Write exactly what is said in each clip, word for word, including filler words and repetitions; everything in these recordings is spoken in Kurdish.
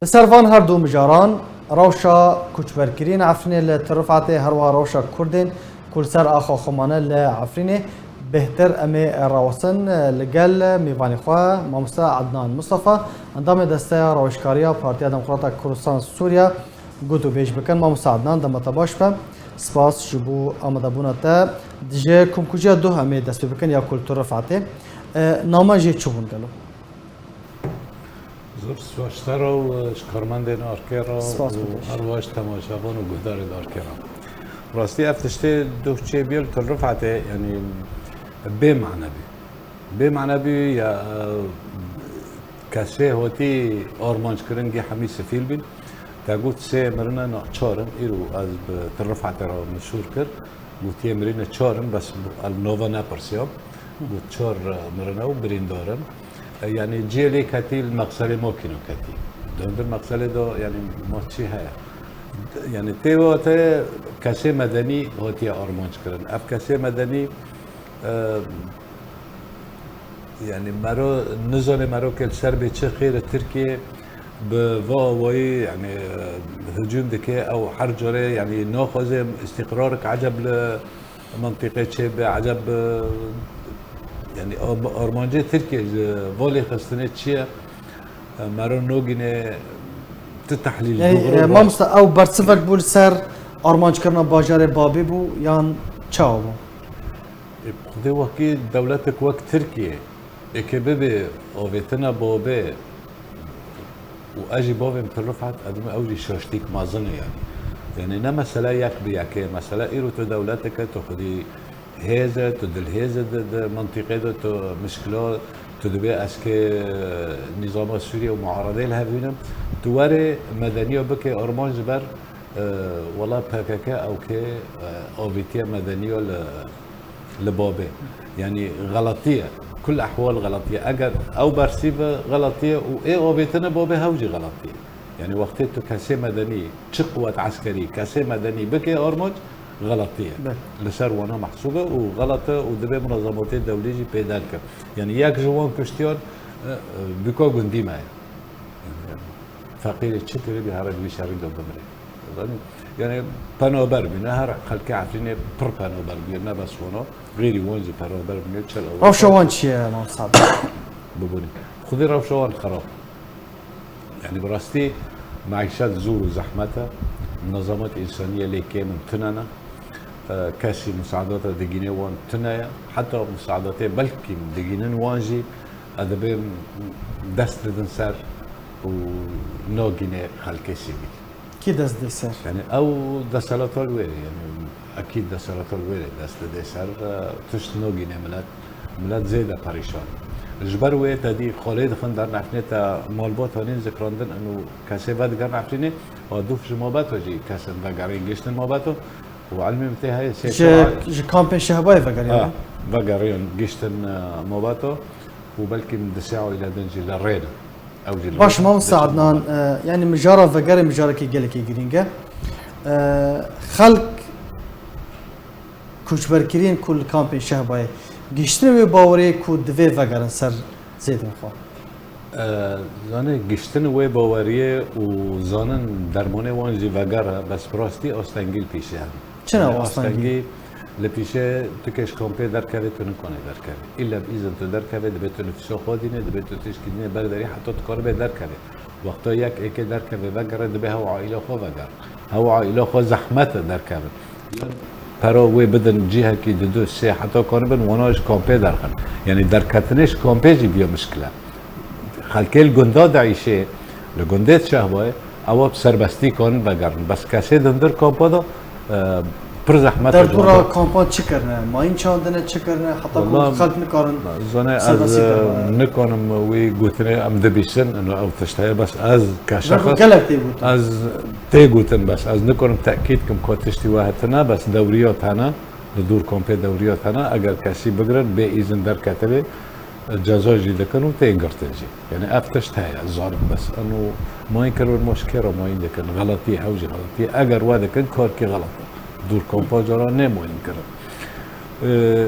Li ser van her du mijaran, rewşa koçberkiriyên Efrînê li Tirifetê, herwiha rewşa Kurdên ku li ser axa xwe mane li Efrînê, bêhtir em ê rawestin li gel mêvanê xwe, mamoste Ednan Mustafa, endamê Desteya Rawêjkariya Partiya Demokrata Kurdistan Sûriye, gotûbêj bikin. Mamoste Ednan, dema te baş be. Spas ji bo amadebûna te. Ji komkujiya duh em ê dest pê bikin ya ku li Tirifetê. E, name jê çi bûn gelo? Zor spas ji te re û, e, ji karmendên Arkê re Spas û bû. Her wiha ji temaşevan û guhdarên Arkê re. Rastî ev tiştê duh çêbûye li Tirifetê, yanî bê mane bû. Bê mane bû ya, e, kesê hotî armanc kirin gê hemî sifîl bîn. Te got sê mirine, na çar in. Îro ez bi Tirifetê re min şûr kir. Gotiye mirîne çar in, bes el nava nepirsiya. Got çar, e, mirine û birîndar in. E, yanî cihê lê ketî li mexselê makîna ketî. Dewdir mexselê de, yanî ma çi heye? Yanî tê wate kesê medenî hatiye armanc kirin. Ev kesê medenî, e, yanî mero, nizane mero ke li ser bê çi xêr e Tirkiye bi va awayî, yanî, e, hicûm dike, ew her carê, yanî naxwaze îstîqrarek eceb li mintîqê çêbe, eceb, e, yanî, am-, armancê Tirkiye ji va lêxistinê çi ye? E, mero nogîne ti tehlîl Yanî, dogro e, bû. Mamoste, ew bersivek bû li ser armanckirina bajarê Babê bû yan çawa bû? E, Xwedê wekî dewletek wek Tirkiye, ê ke bibe avêtina Babê, û ez jî bavê min Tirifet, ez dibim ew jî şaştîk mezin e yanî. Yanî ne mesele yek bi yekê, mesele îro tu dewletek e, tu xwedî hêz e, tu dilhêz e di, di mintîqê de, tu mişkila, tu dibê ez kê nîzama Sûriye û muaredê li hev bînim. Tu werê medeniya bikê armanc ji ber, e, wela P K K ew kê, e, avîtiye medeniya li li Babê. Yanî xeletî ye. Kul ehwal xeletî ye. Eger ew bersîve xeletî ye û ê avêtine Babê hew jî xeletî ye. Yanî wextê tu kesê medenî, çi quwet eskerî, kesê medenî bike armanc, xeletî ye. Belê. Li ser wana mehsûb e û xelet e û divê munazematê dewlî jî pê derke. Yanî yek ji wan kuştiyan, e, e, bûka gundî me ye. Feqîrê çi kiribî here di vî şerî de bimire. Zanî? Yanî penaber bîne, her xelkê Efrînê pir penaber bûye, ne bes wana. Xêrî wan jî penaber bûne, çel ew. Rewşa wan çi ye, Mam Sab? Bibûnî. Xwedî rewşa wan xerab. Yanî bi rastî meîşet zor û zehmet e. Munazemat însanî yê lê kêm in, tune ne. E, kesî musaadata digîne wan tune ye. Heta musaadetê belkî digînin wan jî, e, dibê dest didin ser û nagîne xelkê sivîl. Kî dest dê ser? Yanî ew desthilata li wê re, yanî ekîd desthilata li wê re dest didê ser, e, tişt nagîne milet, milet zêde perîşan. Ji ber wê te dî xalê dixin dernefnê te malbata nîn zikrandin û kesê vedigerin Efrînê, a dûf ji mabeta jî kesin vegerên giştin mabeta. Û ilmê min tê heye sê Ji, çar ji kampên Şehbayê vegeriyan. Ha, vegeriyan giştin, e, Mobato û belkî min di sê aîle din jî li rê ne. Ew jî li Baş, rê ne. Mamoste Adnan, e, yanî mijara vegerê mijarekî gelekî girîng e. E, xelk koçberkiriyên ku li kampên Şehbayê gihiştine wê baweriyê ku divê vegerin ser zêdên xwe. E, zanê, giştin wê baweriyê û zanin dermanê wan jî veger e, bes bi rastî astengî li pîşê hene. Çi ne Yanî astengî? Astengî li pîşê tu kê ji kampê derkevê, tu nikanê derkevê. Îlle bi îzin tu derkevê, dibê tu nifûsa xwe dînê, dibê tu tişkî dînê berderî heta tu karibê derkevê. Wexta yek êkê derkevê vegere, dibê hew aîla xwe veger. Hew aîla xwe zehmet e derkevin. Pera wê bidin cihekî di du sê heta karibin wana ji kampê derxin. Yanî derketinê ji kampê jî bûye mişkile. Xelkê li gunda diîşê, li gundê di Şehbayê, ewa bi serbestî karin vegerin. Bes kesê di hundir kampa de, e, pir zehmet e. Derdora kampan çi kirine? Mayîn çandine, çi kirine? Heta ku Wala, xelk nikarin zane, ez, serbestî e, derxin. Nikarim wî gotinê em dibîsin, ino ew tişt heye, bes ez ke Derdor şexs, gelek tê gotin. Ez tê gotin, bes ez nikarim tekîd kim ku tiştî we hetine, bes dewriyat hene, li dûr kampê dewriyat hene, eger kesî bigirin, bê îzin derketibê, ceza jî dikin û tên girtin jî. Yanî ev tişt heye, zarim bes. Eno mayîn kiribin, ma ji kê re mayîn dikin? Xeletî, ew jî xeletî. Eger we dikin, karkî xelet e. Dûr kampa cara nê mayîn kirin. Ee,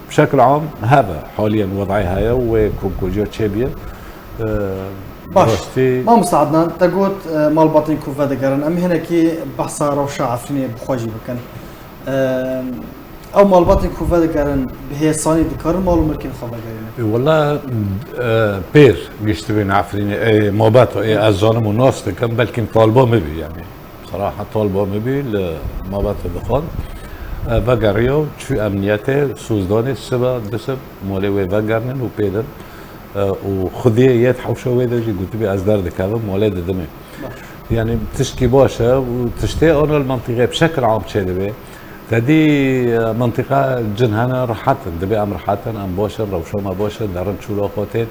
bi şekil am heve haliyen wedayê heye û wê komkujiya çêbiye. Ee, Baş. Rastî. Mamosta Adnan, te got, e, malbatên ku vedigerin. Em hinekî behsa rewşa Efrînê bi xwe jî bikin. E, ew malbatên ku vedigerin bi hêsanî dikarin mal û milkên xwe vegerînin? E, wela, e, pêr giştibîn Efrînê, e, malbat, e, ez zanim û nas dikim, belkî talba min bî, yanî. Seraha talba min bî li malbatê dixwand. E, vegeriya û çû emniyetê, Sûzdanê siba, disib, malê wê vegerinin û pê din. E, û xwediyê yê di hewşa wê de jî gotibî, ez derdikevim, malê didimê. Baş. Yanî tişkî baş e û tiştê ana li mentiqê bi şekil am çêdibe. Te dî, e, mentiqa cin hene, rehet in, dibê em rehet in, em baş in, rewşa me baş e, derin çûla xwe tên.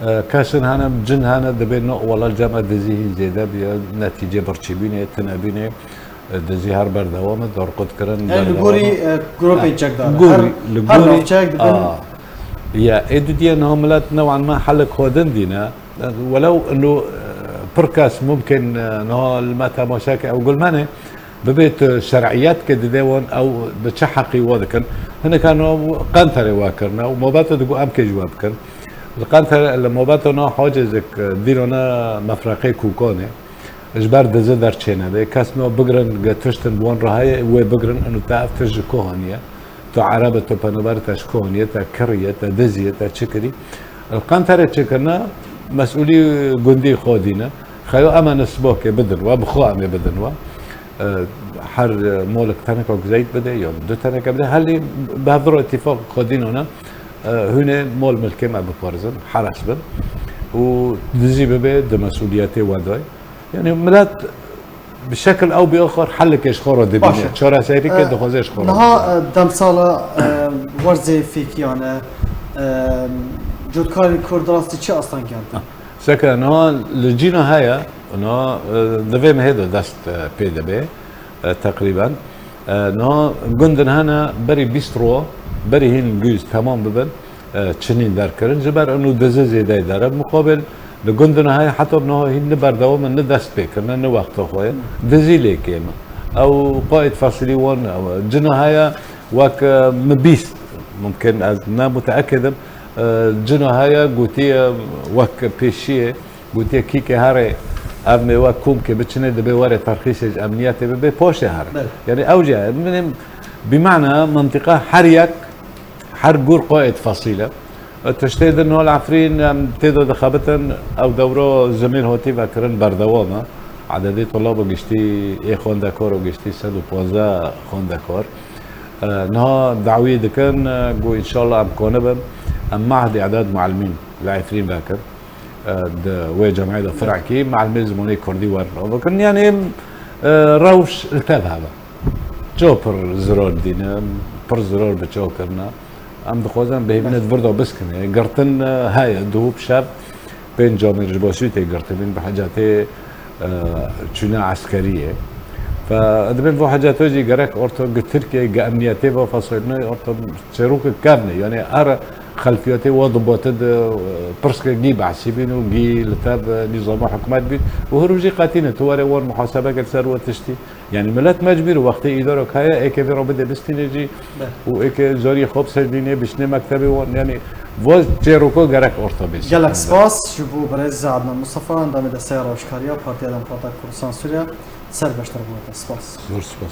E, kesin hene, cin hene, dibê no, wela cem e dizî hîn zêde bûye, netîcê birçîbûnê, tinebûnê. E, dizî her berdewam e, dorqutkirin, Yani li berdewam gorî, e. e, grûpên Ha, çekdar e. gorî, Her, li her gorî, navçeyek dibin. a, ya, ê didiyê niha milet new'an me helik xwe din dîne. Welew ino, e, pir kes mumkin, e, niha li me temaşe ke ew gulmenê, bibê tu şer'iyet ke dide wan ew bi çi heqî wa dikin. Hineka niha Qenterê wa kirine û mobete digo em kê ji we bikin. Li Qenterê, li mobeta niha Hacêzik, e, dîrona mefreqê Kûkanê. Ji ber dizi derçêne de. Kes no bigrin, ge tiştin bi wan re heye, wê bigrin, inu te ev tişt ji ku haniye? Tu ereb e, tu penaber, te ji ku haniye, te kiriye, te diziye, te çi kirî? Li Qenterê çi kirine? Mesûlî gundî xwe dîne. Xeyo em ê nisbokê bidin we, bi xwe em ê bidin we. E, her, e, molik teneka zeyt bide, ya du teneke bide. Helî bi hevdiro îtîfaq xwe dînone, e, hûnê mol milkê me biparizin, heres bin. Û dizî bibe di mesûliyetê we de. Yani millet bi şekil ew bi axir helekê ji xwe re dibîne. Baş e. Çareserîkê E, dixwaze ji xwe re niha, bibîne. e, demsala, e, werzê fêkiyane, e, cotkarên Kurd rastî çi astangiyan tê? Seke niha li cîna heye, niha, e, di vê mehê de dest, e, pê dibe, e, teqrîben. E, niha gundin hene berî bîst ro, berî hîn gûz temam bibin, e, çinîn derkirin. Ji ber inu dizi zêdeyê dere. Muqabil li gundin heye heta niha hîn ni berdewam in, ni dest pê kirine, ni wexta xwe ye. Dizî lê kêm e. Ew qaîd fesilî wan, ew cina heye wek, e, min bîst, mumkin ez ne muteekid im, e, cina heye gotiye wek pêşiyê, gotiye kîkê herê ev mêwe komkê biçinê, dibê were terxîsê ji emniyetê bibe, paşê here. Belê. Yani ew jî heye. Min ê bimana mentiqa her yek her gûr qaîd fesîl e. Tiştê din hol Efrîn em tê de dixebitin, ew dewro zimîn hatî vekirin berdewam e. Ededê tulab û giştî ê xwendekar û giştî sed û pazdeh xwendekar. E, niha dawî dikin, e, ku înşallah em konibin, em mahd îdad muallimîn li Efrîn vekin. E, di wê cemê de firekî, muallimê zimanê kurdî wer bikin. Yani, e, rewş li tev hebe. Çaw pir ziror dîne, pir ziror bi çaw kirine. Em dixwazin bihêvîne di vir de biskine. Girtin, e, heye, duhû bi şev pênc camêr ji Basûyê tê girtibîn, bi hecetê, e, çûne eskeriyê. Fe, dibên vo hecetê jî gerek orta gi Tirkiye, gi emniyetê ve fesilîne orta çêrokê kevne. Yani her xelfiyetê wa dibate di, e, pirske gî behsî bîn û gî li tev, e, nîzama hikûmet bîn. Û her rojî qetîne, tu were wan muhasebe kir ser we tiştî. Yani millet mecbûr, wextê îdarok heye, êkê vê re bide bistîne jî Be. û êkê zariyê xwe bisejdînê, bişnê mektebê wan, yani va çêroko gerek orta bê. Gelek spas ji bo birêz Adnan Mustafa, endamê Desteya Rewşkariya Partiya Demokrata Kurdistan Sûriye, ser beşdarbûna te. Spas. Zor spas.